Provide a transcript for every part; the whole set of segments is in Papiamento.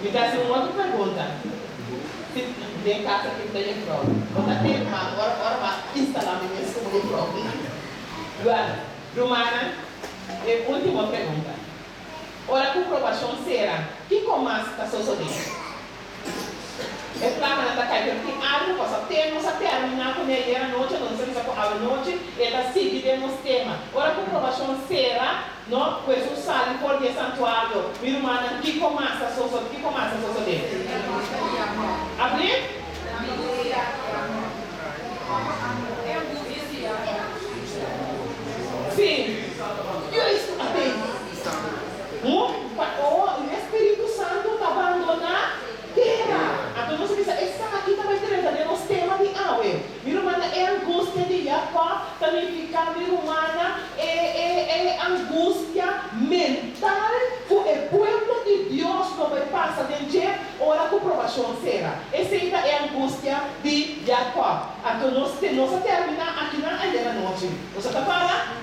Mi ta hasi un otro pregunta. Si den kas aki bo ta jefrou, bo ta tema ora ora bo a instalá mi mes komo jefrou? Bueno, rumannan, e último pregunta. Ora ku probashon sera, kiko mas ta sosodé? E plakanan ta kai, pero tin algu pasa. Te nos a terminá kuné ayer anochi, anto nos a bisa ku awenochi e ta sigui den nos tema. Ora ku probashon sera, no, ku Hesus sali for di e santuario, mi rumannan, kiko mas ta sosodé? Kiko mas ta sosodé? Abrí? Sí. Juist, abrí. Oh, e Spiritu Santu ta bandoná tera. Anto nos a bisa, Esaki ta bai drenta den nos tema di awe. Mi rumannan, e angustia di Jakòb ta nifiká, mi rumannan, e, e, e angustia mental ku e pueblo di Dios lo bai pasa den dje ora ku probashon sera. Esei ta e angustia di Jakòb. Anto nos, nos a terminá akinan ayer anochi. Nos a ta para?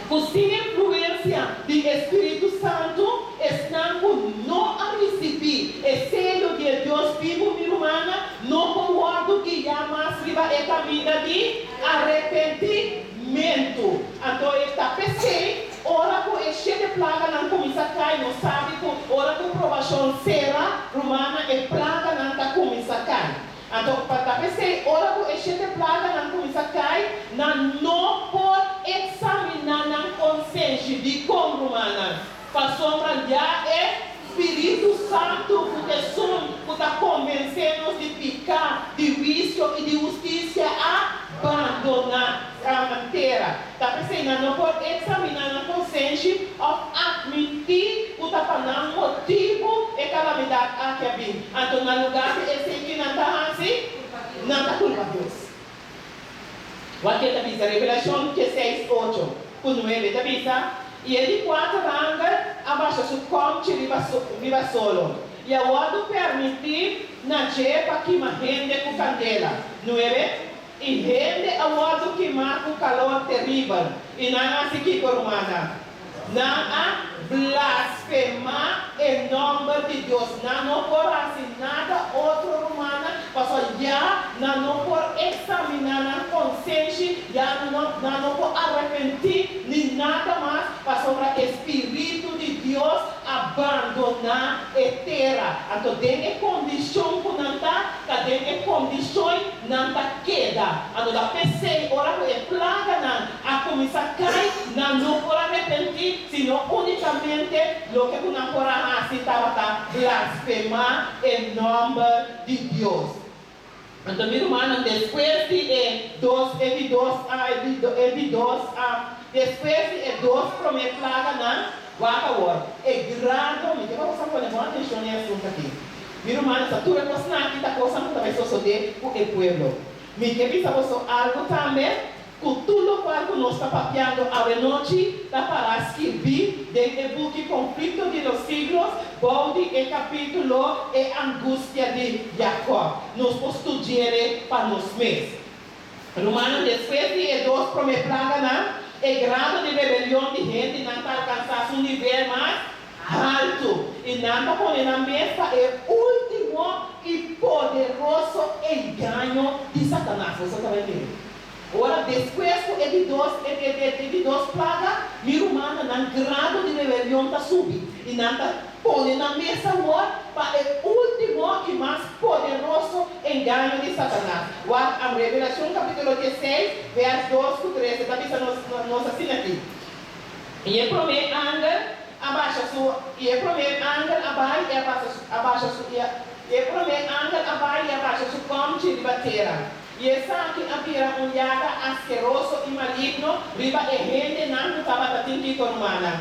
Ku sin influensia di e Spiritu Santu, esnan ku no a risibí e seyo di e Dios bibu, mi rumannan, no por wòrdu guiá mas riba e kaminda di arepentimentu. Anto e ta p'esei, ora ku e shete plaganan kuminsá kai, nos sabi ku ora ku probashon sera, rumannan, e plaganan ta kuminsá kai. Anto, pa ta p'esei, ora ku e shete plaganan kuminsá kai, nan no por eksaminá nan konsenshi. Dikon, rumannan? Pasobra ya e Spiritu Santu, ku ta esun ku ta konvensé nos di piká, di huisio i di hustisia, a bandoná tera. Ta p'esei nan no por eksaminá nan konsenshi òf atmití ku ta pa nan motibu e kalamidat aki a bin. Anto na lugá di esei ki nan ta hasi? Nan ta kulpa Dios. Wak ke ta bisa Revelashon dieseis ocho ku nuebe ta bisa, I e di kuater angel a basha su kòmchi riba riba solo, i a wòrdu permití na dje pa kima hende ku kandela. Nuebe. I hende a wòrdu kimá ku kalor teribel, i nan a hasi kiko, rumannan? Nan a blasfemá e nòmber di Dios. Nan no por hasi nada otro, rumannan, pasobra ya nan no por eksaminá nan konsenshi, ya no nan no por arepentí ni nada mas, pasobra e spiritu di Dios a bandoná e tera. Anto den e kondishon ku nan ta, ta den e kondishon Nan ta keda. Anto ta p'esei ora ku e plaganan a kuminsá kai, nan no por a repentí, sino únikamente loke ku nan por a hasi tabata blasfemá e nòmber di Dios. Anto mi rumannan, despues di e dos, e di dos, e di, e di dos, despues di e dos promé plaganan, wak awor, e grado, mi ke pa boso a pone bon atenshon na e asuntu akí. Mi rumannan, sa tur e kosnan aki ta kosnan ku ta bai sosodé ku e pueblo. Mi ke bisa boso algu tambe, ku tur lokual ku nos ta papiando awenochi ta pará skirbí den e buki Conflicto de los Siglos bou di e kapítulo E Angustia di Jakòb. Nos por studi'é pa nos mes. Rumannan, despues di e dos promé plaganan, e grado di rebelion di hendenan ta alkansá su nivel mas haltu, i nan ta pone nan mes pa e último i poderoso engaño di Satanas. Boso ta bai mira. Ora, despues ku e di dos, e, e, e, e di dos plaga, mi rumannan, nan grado di rebelion ta subi, i nan ta pone nan mes awor pa e último i mas poderoso engaño di Satanas. Wak am Revelashon kapítulo dieseis, vèrs dos ku tres, e ta bisa nos, nos asina aki. I e promé angel a basha su, i e promé angel a bai i a basa su, a basha su, i a, i e promé angel a bai i a basha su kòmchi riba tera. I esaki a bira un yaga askeroso i maligno riba e hendenan ku tabata tin kiko, rumannan?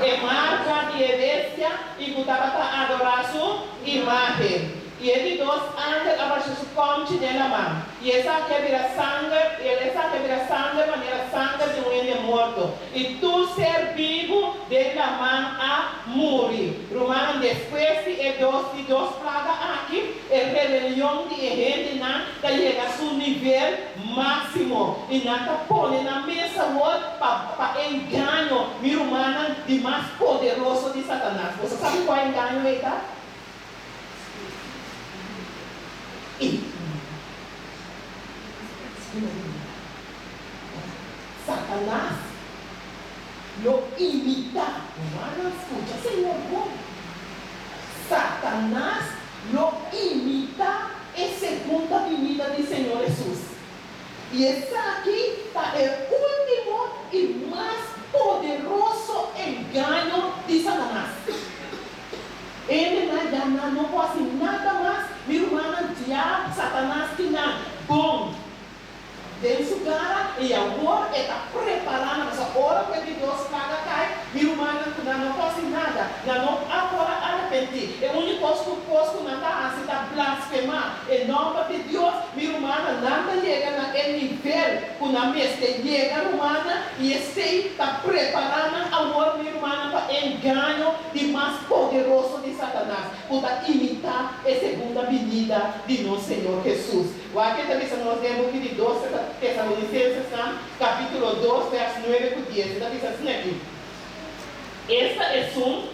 E marka di e bestia i ku tabata adorá su imágen. I e di dos angel a basha su kòmchi den laman, i esaki a bira sanger, i esaki a bira sanger manera sanger di un hende morto, i tur ser bibu den laman a muri. Rumannan, despues di e dos di dos plaga aki, e rebelion di e hendenan ta yega su nivel máksimo, i nan ta pone nan mes awor pa pa engaño, mi rumannan, di mas poderoso di Satanas. Boso sabi kua engaño ei ta? Satanas lo imitá. Rumannan, skucha Señor bon. Satanas lo imitá e segunda binida di Señor Hesus. I esaki ta e último i mas poderoso engaño di Satanas. Hendenan ya nan no por hasi nada mas, mi rumannan, diabel Satanas tin nan bon den su gara i awor e ta prepará nan pasobra ora ku e di dos plaga kai, mi rumannan ku nan no por hasi nada, nan no a por a arepentí. E úniko kos ku nan ta hasi ta blasfemá e nòmber di Dios. Mi rumannan, nan ta yega na e nivel ku nan mester yega, rumannan, i esei ta prepará nan awor, mi rumannan, pa e engaño di mas poderoso di Satanas, ku ta imitá e segunda binida di nos Señor Hesus. Wak e ta bisa nos den buki di Dos Tesalonicenses-nan, capítulo dos, vers nuebe cu dies. E ta bisa asina aki, Esta esun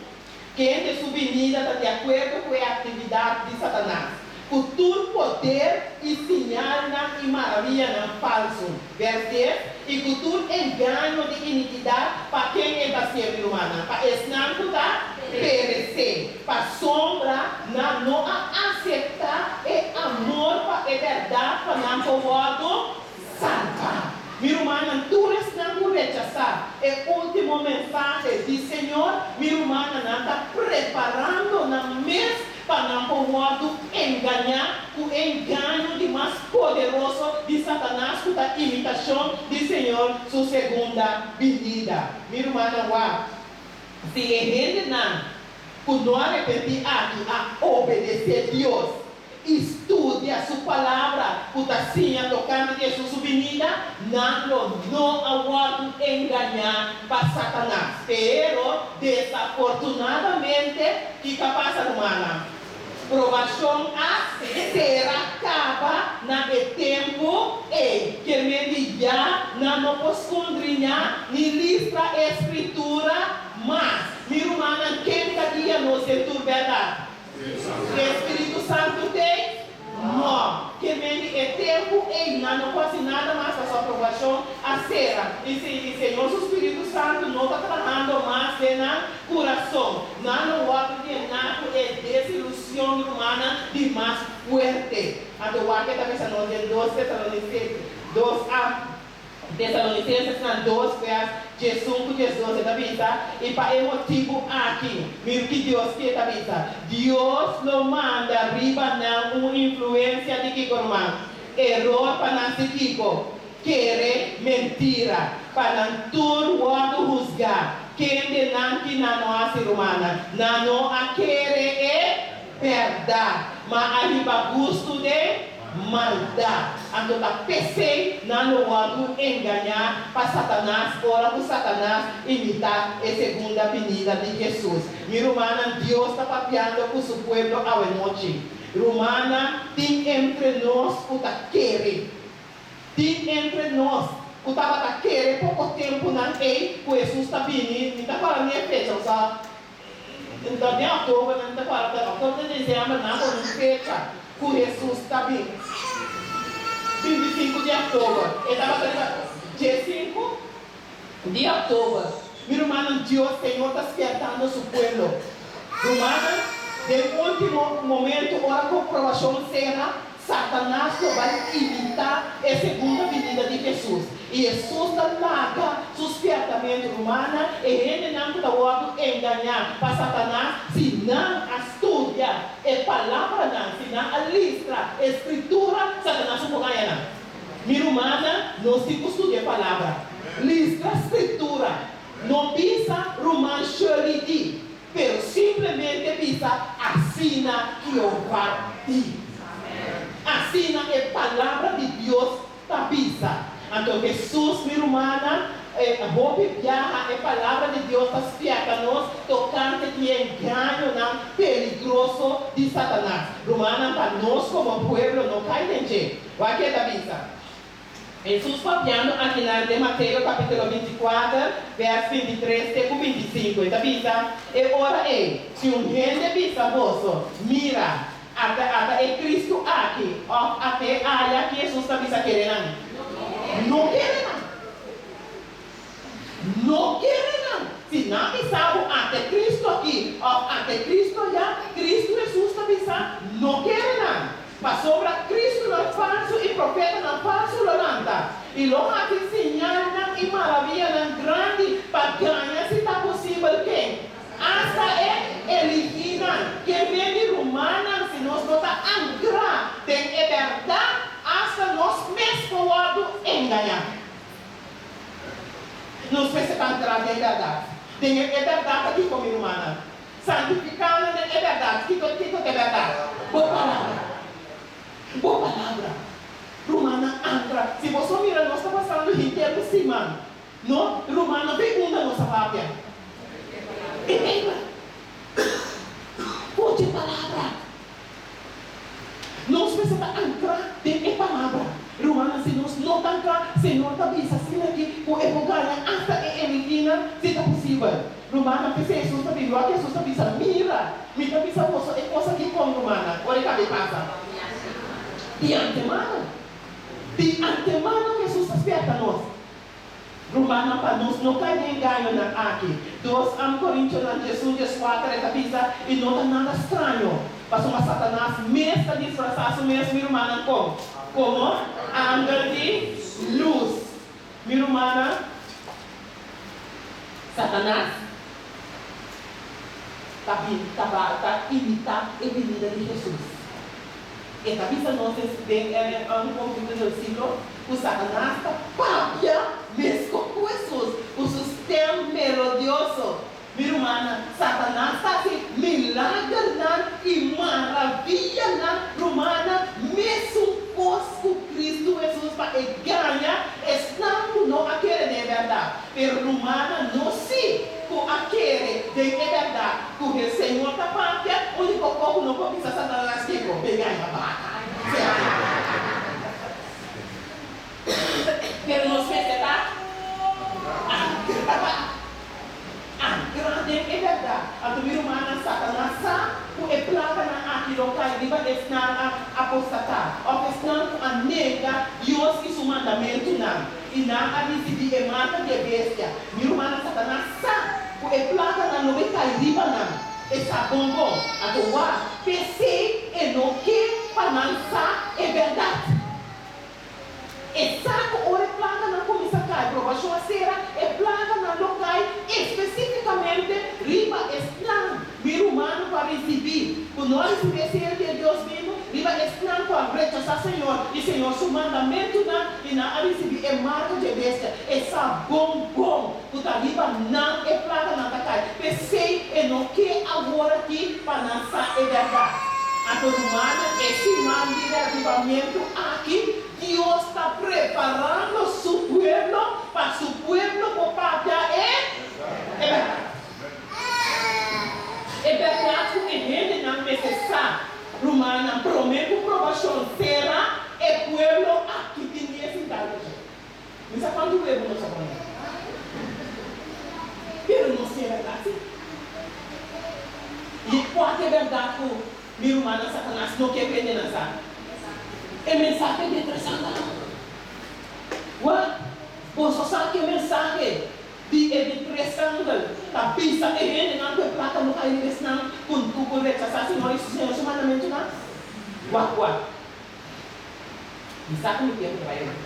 kende su binida ta di acuerdo cu e actividad di Satanas, cu tur poder i siñalnan i maraviyanan falsu, vers dies, i cu tur engaño di iniquidad pa ken e ta sirbi, rumannan? Pa esnan cu ta perecé. Pasobra nan no a aseptá e amor pa e bèrdat pa nan por wòrdu salbá. Mi rumannan, tur esnan ku rechasá e último mensahe di Señor, mi rumannan, nan ta preparando nan mes pa nan por wòrdu engañá ku e engaño di mas poderoso di Satanas ku ta imitashon di Señor su segunda binida. Mi rumannan, wak! Si e hendenan ku no a repentí aki a obedesé Dios i studia su Palabra ku ta siña tokante di Hesus su binida, nan lo no a wòrdu engañá pa Satanas. Pero, desafortunadamente, kiko a pasa, rumannan? Probashon a sera kaba na e tempu ei. Ker men di ya nan no por skundriñá ni listra e Skritura mas. Mi rumannan, ken ta guia nos den tur bèrdat? E Spiritu Santu t'ei? No. Ker men di e tempu ei nan no por hasi nada mas pasobra probashon a sera. I si Señor su Spiritu Santu no ta trahando mas den nan, Kurason, nan lo wòrdu yená ku e desilusion rumannan di mas fuerte. Anto wak e ta bisa nos den Dos Tesalonicenses dos a Tesalonicenses-nan dos vèrs diesun ku 12 e ta bisa, I pa e motibu aki, mira ki Dios ke ta bisa, Dios lo manda riba nan un influensia di kiko ruman? Eror pa nan si kiko? Kere mentira, pa nan tur wòrdu husgá. Kende nan ki nan no hasi, rumannan? Nan no a kere e bèrdat, ma a hiba gustu den maldat. Anto ta p'esei nan lo wòrdu engañá pa Satanas ora ku Satanas imitá e segunda binida di Hesus. Mi rumannan, Dios ta papiando ku su pueblo awenochi. Rumannan, tin entre nos ku ta kere. Tin entre nos ku tabata kere poko tempunan ei ku Hesus ta bini, mi ta kòrda ni e fecha, osea, ta den òktober, mi ta kòrda ta òktober ta desèmber, nan a pone un fecha ku Hesus ta bin, 25 di òktober, e tabata riba 15 di òktober. Mi rumannan, Dios Señor ta spièrtando su pueblo. Rumannan, den último momentu ora ku probashon sera, Satanas lo bai imitá e segunda binida di Hesus, i Hesus ta laga su spièrtamentu. Rumannan, e hendenan ku ta wòrdu engañá pa Satanas, si nan a studia e palabranan, si nan a listra e Skritura, Satanas no por gaña nan. Mi rumannan, nos tin ku studia e Palabra. Listra Skritura. No bisa ruman Shirley di. Pero simplemente bisa, Asina Jehová di. Asina e Palabra di Dios ta bisa. Anto Hesus, mi rumannan, hopi biaha e Palabra di Dios ta spièrta nos tokante di e engañonan peligroso di Satanas. Rumannan, pa nos komo pueblo no kai den dje. Wak e ta bisa. Hesus papiando akinan den Mateo kapítulo 24, vèrs 23 te ku 25, e ta bisa, E ora ei, si un hende bisa boso, Mira, ata ata e Kristu aki, òf at'é aya, ki Hesus ta bisa kere nan? No kere nan. No kere nan. Si nan bisa bo ate Cristo aki of ate Cristo aya, Cristo Jesus ta bisa, no kere nan. Pasobra Cristonan falsu i profetanan falsu lo lanta, i lo haci siñalnan i maraviyanan grandi pa gaña si ta posibel ken, asta e eliginan, ken men di rumannan, si nos no ta ankrá den e bèrdat, asta nos mes por wòrdu engañá. Nos mester ta ankrá den e bèrdat. Den e bèrdat ta kiko, mi rumannan? Santifiká nan den e bèrdat. Kiko, kiko ta e bèrdat? Bo palabra. Bo palabra. Rumannan, ankra. Si boso mira, nos ta pasando henter un siman. No, rumannan, bay unda nos a papia? E Beibel. Kuchi palabra. Nos mester ta ankrá den e Palabra. Rumannan, si nos no ta ankrá, Señor ta bisa asina aki ku e por gaña asta e eliginan, si ta posibel. Rumannan, p'esei Hesus ta bin. Wak Hesus ta bisa, Mira, mi ta bisa boso e kos aki kon, rumannan, ora e kabe pasa. Di antemano. Di antemano Hesus ta spièrta nos. Rumannan, pa nos no kai den engañonan aki. Dos am Korintionan 11 14 e ta bisa, I no ta nada straño, pasobra Satanas mes ta disfrasá su mes, mi rumannan, kon? Komo angel di lus. Mi rumannan, Satanas ta bin, ta ba, ta imitá e binida di Hesus. E ta bisa nos den e Conflicto del Siglo ku Satanas ta papia meskos ku Hesus, ku su stem melodioso. Mi rumannan, Satanas ta hasi milagernan i maraviyanan, rumannan, mesun kos ku Kristu Hesus pa e gaña esnan ku no a kere den e bèrdat. Pero rumannan, nos sí ku a kere den e bèrdat ku e Señor ta papia, úniko kos ku no por bisa Satanas kiko, Be gaña baka. Sèrto? Pero nos mester ta ankrá, ankrá den e bèrdat. Anto mi rumannan, Satanas sa ku e plakanan aki lo kai riba esnan a apostatá òf esnan ku a nega Dios i su mandamentunan. I nan a risibí e marka di e bestia. Mi rumannan, Satanas sa ku e plakanan lo bai kai riba nan. E sa bon bon. Anto wak, p'esei e no ke pa nan sa e bèrdat. E sa ku ora e plakanan kuminsá kai, probashon a sera, e plakanan lo kai espesífikamente riba esnan, mi rumannan, ku a risibí, ku no a risibí e sel di e Dios bibu, riba esnan ku a rechasá Señor i Señor su mandamentunan i nan a risibí e marka dje bestia. E sa bon bon ku ta riba nan e plakanan ta kai. P'esei e no ke awor aki pa nan sa e bèrdat. Anto rumannan, e siman di reavivamentu aki, Dios ta preparando su pueblo pa su pueblo por papia e bèrdat. E bèrdat ku e hendenan mester sa, rumannan, promé ku probashon sera, e pueblo aki tin dies sintá den dje. Mi sa cuantu huevo nos a pone. Pero nos tin e berdad si. I cua ta e berdad cu mi rumannan Satanas no kier prende nan sa? E mensahe di e tres angelnan. Wak, boso sa cu e mensahe di e di tres angel ta bisa e hendenan cu e plata lo cay riba esnan cu cu rechasa Señor y Señor su mandamentunan? Wak, wak. Mi sa ku mi tempu ta bai bai.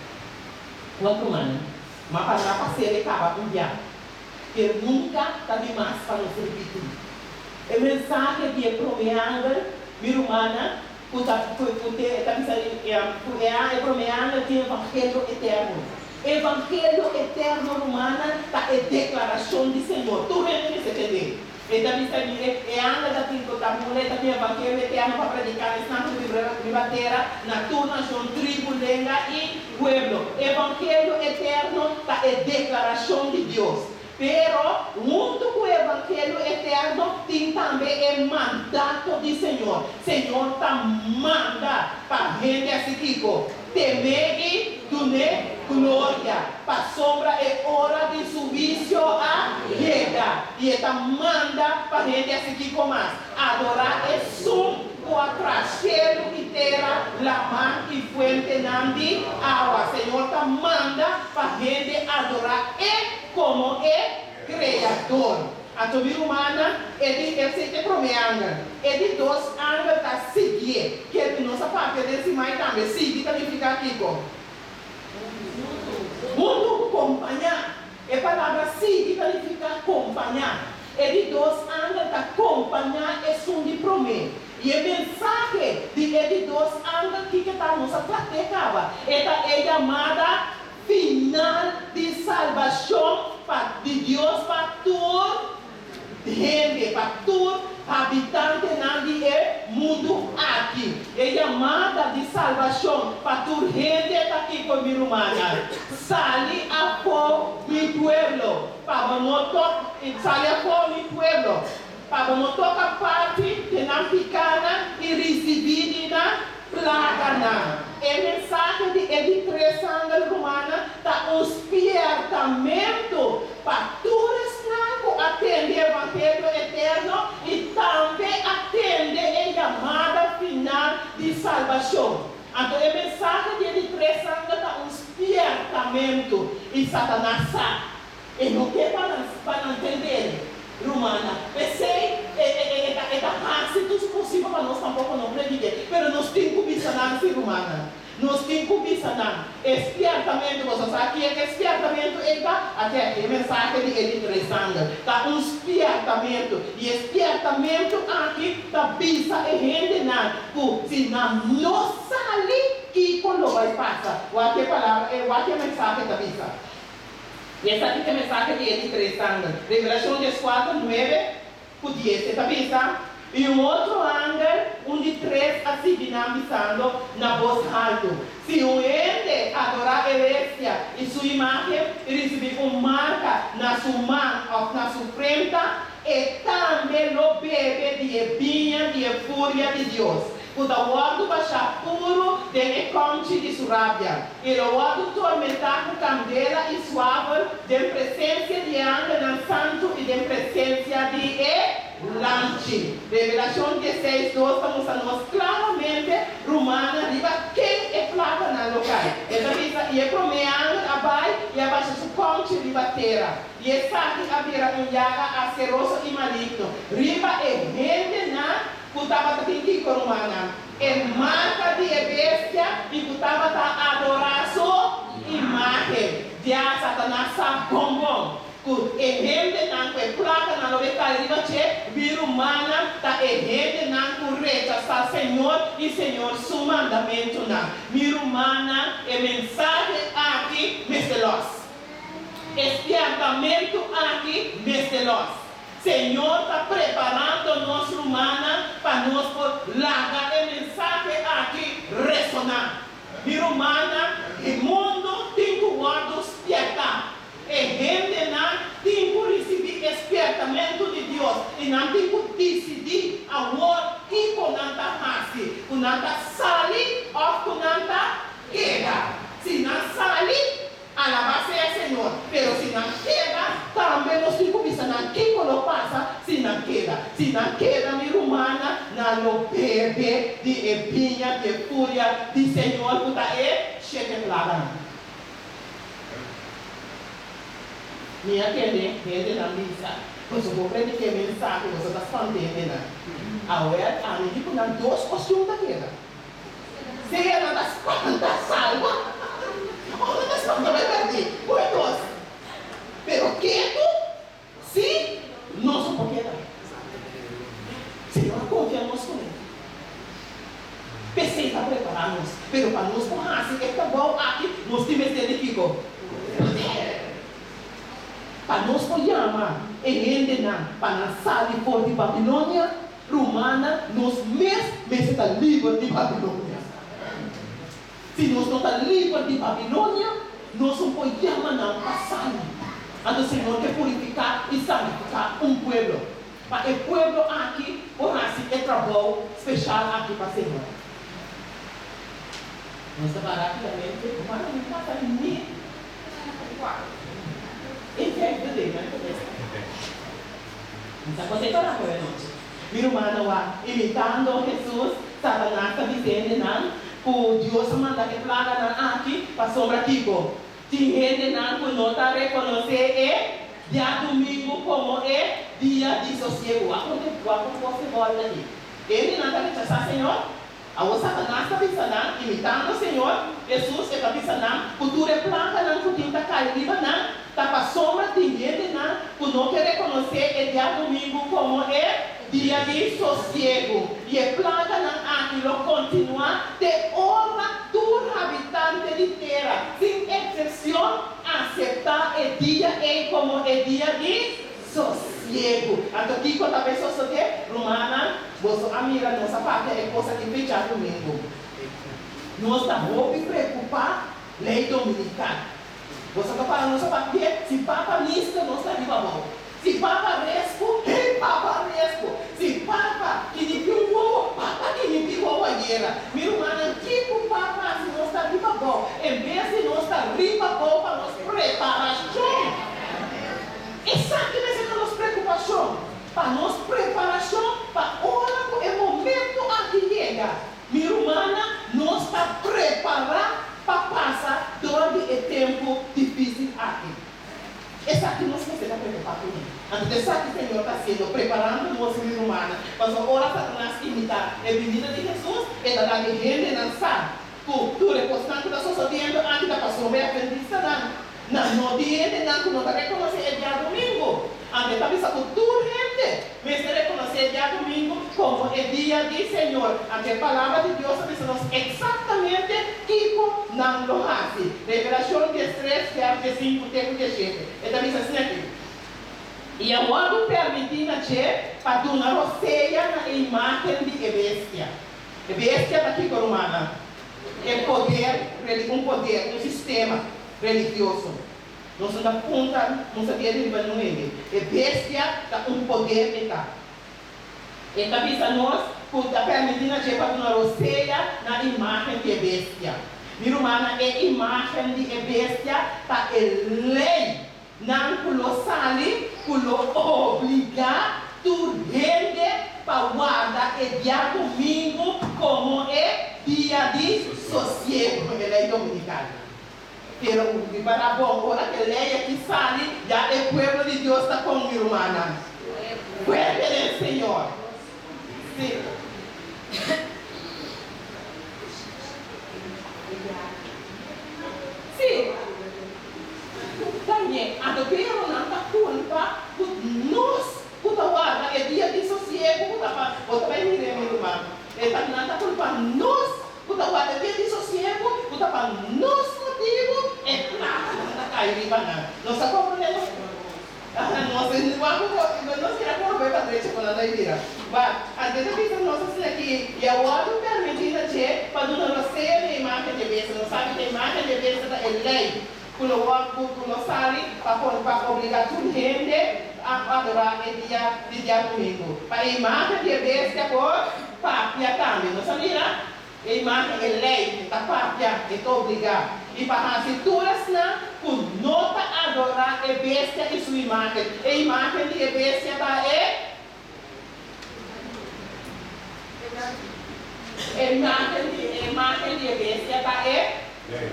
Wak rumannan, ma pa na pas'é e kaba un bia. Pero nunka ta di mas pa nos ripití e mensahe di e promé angel, mi rumannan, ku ta ku te ta bisa ku e e promé angel tin evangelio eterno. Evangelio eterno, rumannan, ta e deklarashon di Señor. Tur hende mester tend'é. E ta bisa mi, e e angel ta tin ku ta mula, e ta tin evangelio eterno pa prediká na esnan ku ta biba riba tera, na tur nashon, tribu, lenga i pueblo. Evangelio eterno ta e deklarashon di Dios. Pero, huntu ku e evangelio eterno tin tambe e mandato di Señor. Señor ta manda pa hende hasi kiko? Tem'é i dun'é gloria, pasobra e ora di su huisio a yega, i e ta manda pa hende hasi kiko mas? Adorá esun. ku a traha shelu i tera, laman i fuentenan di awa. Señor ta manda pa hende adorá E komo e Kreador. Anto mi rumannan, e di esei ta e promé angel. E di dos angel ta siguié. Ker ku nos a papia den simai tambe, sigui ta nifiká kiko? Huntu, kompañá. E palabra sigui ta nifiká kompañá. E di dos angel ta kompañá esun di promé. I e mensahe di e di dos angel kiko ta? Nos a trat'é kaba. E ta e yamada final di salbashon pa di Dios pa tur hende, pa tur habitantenan di e mundu aki. E yamada di salbashon pa tur hende ta kiko, mi rumannan? Sali afó, mi pueblo, pa bo no tok, sali afó, mi pueblo, pa bo no toka parti di nan pikánan i risibí di nan plaganan. E mensahe di e di tres angel, rumannan, ta un spièrtamentu pa tur esnan ku a tende evangelio eterno i tambe a tende e yamada final di salbashon. Anto e mensahe di e di tres angel ta un spièrtamentu, i Satanas sa. E no ke pa nan pa nan tend'el, rumannan. P'esei e e e ta e ta hasi tur su posibel pa nos tampoko no predik'é. Pero nos tin ku bisa nan si, rumannan. Nos tin ku bisa nan. E spièrtamentu, boso sa kien e spièrtamentu ei ta? Aki aki e mensahe di e di tres angel ta un spièrtamentu. I e spièrtamentu aki ta bisa e hendenan ku si nan no sali, kiko lo bai pasa. Wak e palabra ei, wak e mensahe ta bisa. I esaki ta e mensahe di e di tres angel. Revelashon dieskuater, nuebe ku dies, e ta bisa, I un otro angel, un di tres, a sigui nan bisando na bos haltu, Si un hende adorá e bestia i su imágen i risibí un marka na su man òf na su frenta, e tambe lo bebe di e biña di e furia di Dios, ku ta wòrdu bashá puru den e kòmchi di su rabia, i lo wòrdu tormentá ku kandela i suavel den presensia di e angelnan santu i den presensia di e Lamchi. Revelashon dieseis dos ta mustra nos klaramente, rumannan, riba ken e plakanan lo kai. E ta bisa, I e promé angel a bai i a basha su kòmchi riba tera, i esaki a bira un yaga askeroso i maligno riba e hendenan ku tabata tin kiko, rumannan? E marka di e bestia i ku tabata adorá su imágen. Dia Satanas sa bon bon ku e hendenan ku e plakanan lo be kai riba dje, mi rumannan, ta e hendenan ku rechasá Señor i Señor su mandamentunan. Mi rumannan, e mensahe aki mester lòs. E spièrtamentu aki mester lòs. Señor ta preparando nos rumannan pa nos por laga e mensahe aki resoná. Mi rumannan, e mundu tin ku wòrdu spièrtá. E hendenan tin ku risibí e spièrtamentu di Dios i nan tin ku disidí awor kiko nan ta hasi, ku nan ta sali òf ku nan ta keda. Si nan sali, Alabá sea Señor, pero si nan keda, tambe nos tin ku bisa nan kiko lo pasa si nan keda. Si nan keda, mi rumannan, nan lo bebe di e biña di e furia di Señor ku ta e shete plaganan. Mi a tende hendenan bisa, Boso por prediká e mensahe, boso ta spanta hendenan. Awèl, ami di ku nan dos opshon ta keda. Sea nan ta spanta salba of nan ta spanta bai pèrdí, ku e dos. Pero ketu si nos no por keda. Señor a konfia nos kuné. P'esei ta prepará nos. Pero pa nos por hasi e trabou aki, nos tin mester di kiko? Poder. Pa nos por yama e hendenan pa nan sali for di Babilonia, Rumannan, nos mes mester ta liber di Babilonia. Si nos no ta liber di Babilonia, nos no por yama nan pa sali. Anto Señor ke purifiká i santifiká un pueblo, pa e pueblo aki por hasi e trabou speshal aki pa Señor. Nos ta para rápidamente, rumannan, mi pasa ni e vijfde deel, mi ta Mi ta konta e para ku e anochi. Mi rumannan wak, imitando Hesus, Satanas ta bisa hendenan ku Dios a manda e plaganan aki pasobra kiko? Tin hendenan ku no ta rekonosé e djadumingu komo e dia di sosiegu. Wak kon wak kon kos e bòlta aki. Hendenan ta rechasá Señor. Awor Satanas ta bisa nan, imitando Señor Hesus, e ta bisa nan ku tur e plaganan ku tin ta kai riba nan ta pasobra tin hendenan ku no ke rekonosé e djadumingu komo e dia di sosiegu. I e plaganan aki lo kontinuá te ora tur habitante di tera, sin eksepshon, aseptá e dia ei komo e dia di sosiegu. Anto kiko ta bai sosodé? Rumannan, boso a mira nos a papia e kos aki fe djadumingu. Nos ta hopi preokupá lei dominikal. Boso ta para nos a papia, si papa niska nos ta riba abou. Si papa resku, hey papa resku. Si papa kinipi un wowo, papa kinipi wowo ayera. Mi rumannan, kiko papa si nos ta riba abou en bes di nos ta riba abou pa nos preparashon? Esaki mester ta nos preokupashon, pa nos preparashon pa ora ku e momento aki yega. Mi rumannan, nos ta prepará pa pasa dor di e tempu difísil aki. Esaki nos mester ta preokupá kuné. Anto ta esaki Señor ta hasiendo, preparando nos, mi rumannan, pasobra ora Satanas imitá e binida di Hesus, e ta laga e hendenan sa ku tur e kosnan ku ta sosodiendo aki ta pasobra e atventistanan. Nan no tin hendenan ku no ta rekonosé e djadumingu. Anto e ta bisa ku tur hende mester rekonosé e djadumingu komo e dia di Señor. Anto e Palabra di Dios ta bisa nos eksaktamente kiko nan lo hasi. Revelashon diestres, vèrs diesinku te ku diesshete, e ta bisa asina aki, I a wòrdu pèrmití na dje pa duna rosea na e imágen di e bestia. E bestia ta kiko, rumannan? E poder, un poder, un sistema religioso. Nos no ta punta, nos ta kere riba niun hende. E bestia ta un poder e ta. E ta bisa nos ku ta permití na dje pa duna rosea na imágen di e bestia. Mi rumannan, e imágen di e bestia ta e lei nan ku lo sali ku lo obligá tur hende pa warda e diadumingu komo e dia di sosiegu, e lei dominikal. Pero ripará bon, ora ku e lei aki sali, ya e pueblo di Dios ta kon, mi rumannan? Fuerte den Señor. Sí. Sí. También, anto pero nan ta kulpa ku nos ku ta warda e dia di sosiegu ku ta pa, bo ta bai mir'é, mi ruman. E ta, nan ta kulpa nos. Ku ta warda dia di sosiegu, ku ta pa nos motibu e plakanan ta kai riba nan. Nos ta komprendé nos? Nos wak ku nos keda korbe pa drecha ku nan ta bira. Wak, antes ta bisa nos asina ki i a wòrdu permití na dje pa duna rosea na e imágen di e bestia. Nos sabi ku e imágen di e bestia ta e lei ku lo wòrdu ku lo sali pa pone pa obligá tur hende a adorá e dia di diadumingu. Pa e imágen di e bestia por Papia tambe. Nos a mira e imágen, e lei ta papia, e ta obligá. I pa hasi tur esnan ku no ta adorá e bestia i su imágen. E imágen di e bestia ta e E imágen di e imágen di e bestia ta e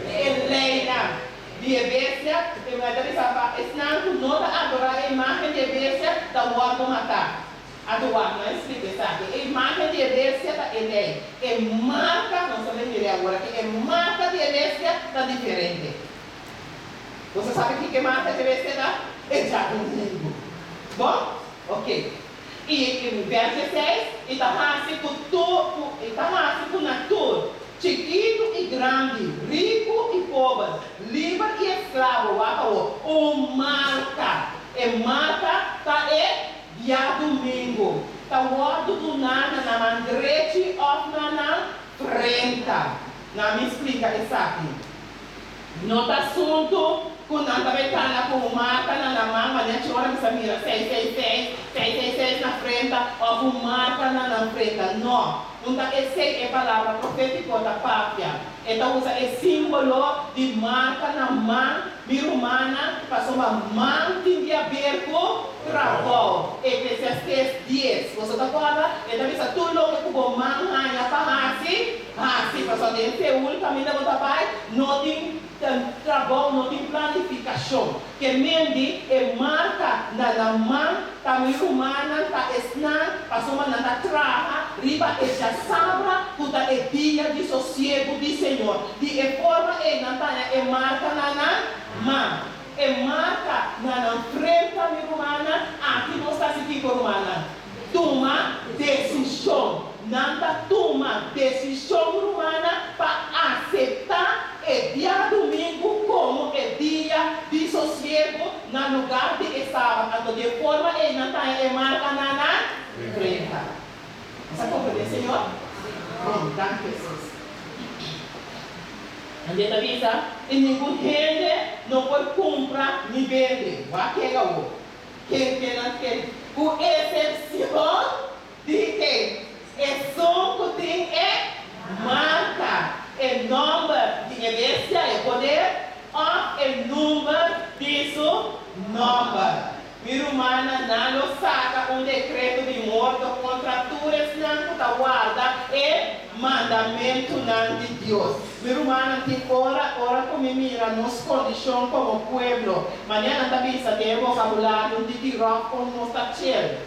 e leinan di e bestia. E ta bisa pa esnan ku no ta adorá e imágen di e bestia ta wòrdu matá. Anto wak no a escrito esaki. E imagen di e bestia ta e ley. E marca, nos ta den mira awor aki, e marca di e bestia ta diferente. Boso sabi kiko e marca di e bestia ta? E djadumingu. Bon? Ok. I e verso seis, i ta hasi ku tur, ku, i ta hasi ku na tur, chikitu i grandi, riku i pober, liber i esklabo, wak awor, un marca. E marca ta e Diadumingu ta wòrdu duná na nan man drechi òf na nan frenta. Na mi splika esaki. No ta asuntu ku nan ta bai kana ku un marka na nan man, manera chi ora mi sa mira seis seis seis, seis seis seis na frenta òf un marka na nan frenta. No. No ta esei e palabra profétiko ta papia. E ta usa e símbolo di marka na man, mi rumannan, pasobra man tin di haber ku trabou. Eklesiastés dies. Boso ta kòrda? E ta bisa, Tur loke ku bo man haña pa hasi, hasi, pasobra den Seul kaminda bo ta bai, no tin trabou, no tin planifikashon. Ke mendi e marka na nan man ta mi rumannan ta esnan pasobra nan ta traha riba e djasabra ku ta e dia di sosiegu di Señor. Di e forma ei nan taña e marka na nan man. E marka na nan frenta mi rumannan. Aki nos ta hasi kiko rumannan? Tuma desishon. Nan ta tuma desishon rumannan pa aseptá e diadumingu komo e dia di sosiegu na lugar di e sabat. Anto di e forma ei nan taña e marka na nan frenta. Nos a komprendé, Señor? Bon, danki Hesus. Anto e ta bisa, I ningun hende no por kumpra ni bende. Wak ken awor. Ken ken nan ken, ku esepshon Di ken? Esun ku tin e marka, e nòmber di e bestia, e poder, òf e number di su nòmber. Mi rumannan, nan lo saka un dekreto di morto kontra tur esnan ku ta warda e mandamentunan di Dios. Mi rumannan, tin ora, ora ku mi mira nos kondishon komo pueblo, manera nan ta bisa den e vokabulario di Tiròf kon nos ta chel.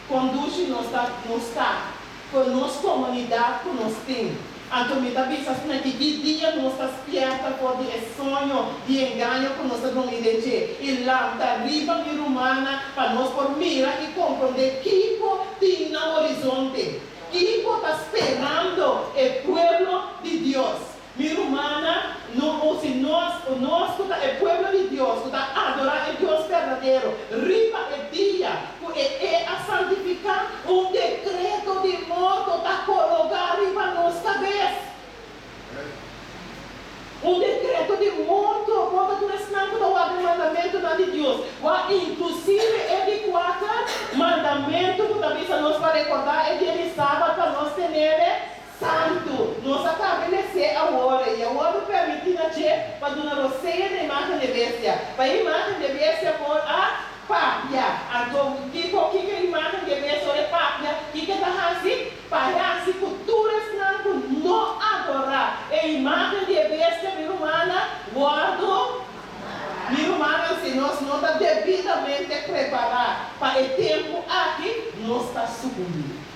Kon dushi nos ta nos ta ku nos komunidat ku nos tin. Anto mi ta bisa asina ki ki dia nos ta spierta for di e soño di engaño ku nos ta drumi den dje i lanta riba mi rumannan pa nos por mira i komprondé kiko tin na horizonte, kiko ta sperando e pueblo di Dios. Mi rumannan, no o si nos, o nos ku ta e pueblo di Dios, ku ta adorá e Dios berdadero, riba e dia ku e e a santifiká, un dekreto di morto ta kologá riba nos kabes. Un dekreto di morto kontra tur esnan ku ta warda e mandamentunan di Dios, wak inklusive e di kuater mandamentu ku ta bisa nos pa rekordá e dia di Sabat pa nos tenele Santu, nos a tabelesé awor i a wòrdu permití na dje pa duna rosea na imágen di e bestia, pa e imágen di e bestia por a papia. Anto, kiko, kiko e imágen di e bestia ora e papia, kiko e ta hasi? Pa e hasi ku tur esnan ku no adorá e imágen di e bestia, mi rumannan, wòrdu, mi rumannan, si nos no ta debidamente prepará pa e tempu aki, nos ta sukumbí.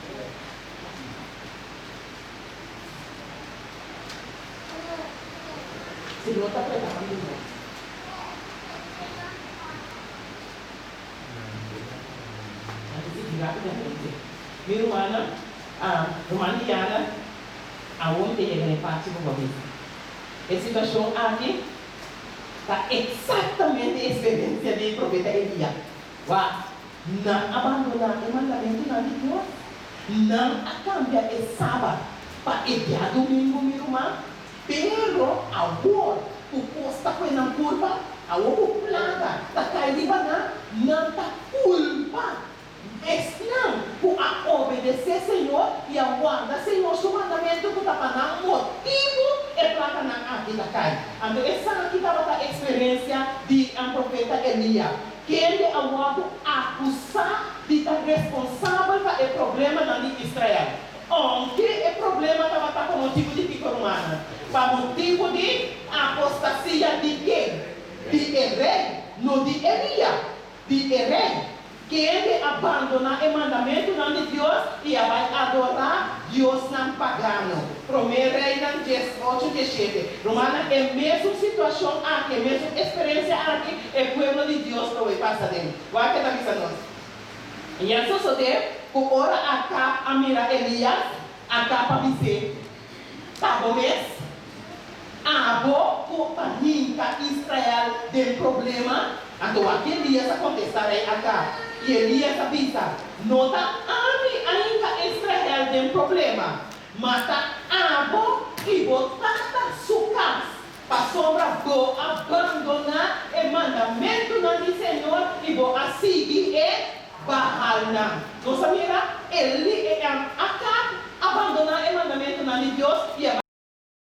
Si no ta prepara mi no. Anto sigui rapidamente. Mi rumannan, ruman Diana, awor mi ta yega na e parti ku bo a bisa. E situashon aki ta eksaktamente e eksperensia di profeta Elia. Wak. Nan a bandoná e mandamentunan di Dios. Nan a kambia e sabat pa e diadumingu, mi ruman. Pero awor ku kos ta kue nan kurpa, awor ku plaga ta kai riba nan, nan ta kulpa esnan ku a obedesé Señor i a warda Señor su mandamentu ku ta pa nan motibu e plaganan aki ta kai. Anto esaki tabata eksperensia di profeta Elia. Kende a wòrdu akusá di ta responsabel pa e problemanan di Israel, ounke e problema tabata pa motibu di kiko, rumannan? Pa motibu di apostasia di ken? Di e rei, no di Elia, di e rei. Kende a bandoná e mandamentunan di Dios i a bai adorá diosnan pagano. Promé Reinan 18, 17. Rumannan, e mesun situashon aki, e mesun eksperensia aki, e pueblo di Dios lo bai pasa den. Wak e ta bisa nos. I a sosodé ku ora Akab a mira Elias, Akab a bis'é, Ta bo mes? Abo ku ta hinka Israel den problema? Anto wak Elias a kontestá rei Akab, i Elias a bisa, No ta ami a hinka Israel den problema, ma ta abo i bo tata su kas, pasobra bo a bandoná e mandamentunan di señor i bo a sigui e Bahalnan. Nos a mira Eli, Akab a. Abandoná e mandamentunan di Dios i a